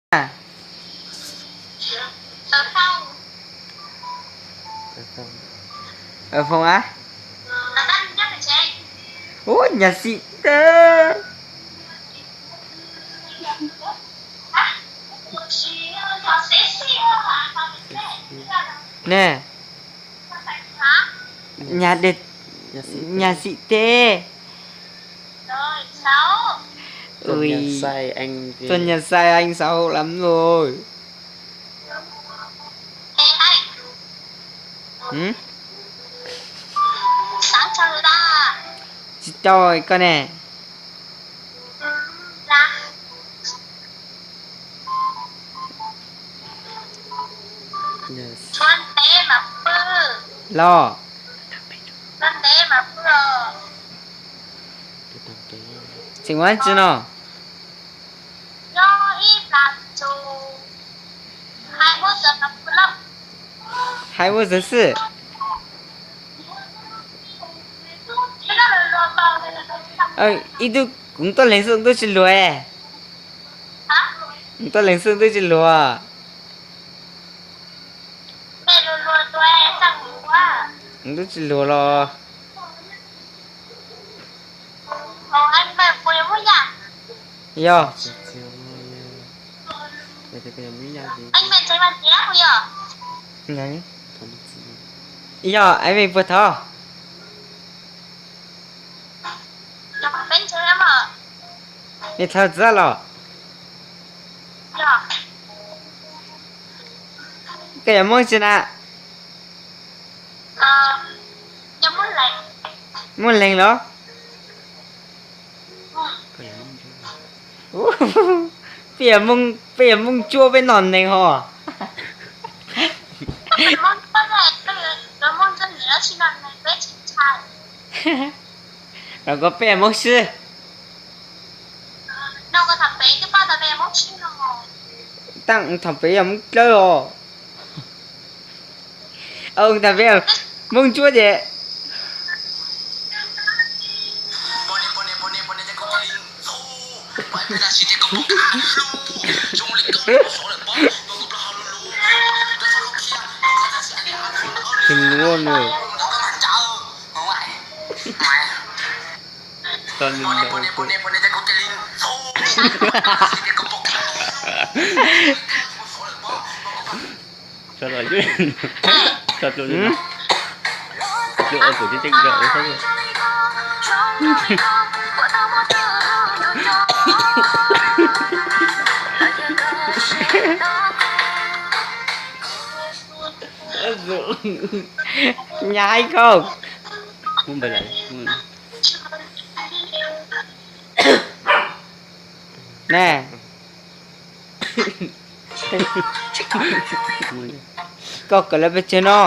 Foom a? Ub, nyas xim teb. Ne, nyas, nyas xim teb. Ui, tuas nyas xais anxaus lawm lauj. Tsis tau koj ne. Los. Tseem ua tsi no? Hais ua txawv xwb. Ib tug kuv tuaj leeg xwb twb tsis luag. Kuv tuaj leeg xwb twb tsis luag. Kuv twb tsis luag los. Yog. Yog, Ais Mej puas thov? Nws thov txog los? Koj yuav Hmoob tsi na? Hmoob Leeg los? Peb yuav Hmoob, peb yuav Hmoob Tsuab peb noj neeg hos. Los koj peb yuav Hmoob Sib. Tab thaum peb yog Hmoob Dlawb os. Tab peb Hmoob Ntsuab ces. Tsis muaj nws. Tso nws ntawd. Tso los, tso los, tso los, tso los. Nyab haib koj. Ne, koj kawm lawv pes tsawg no?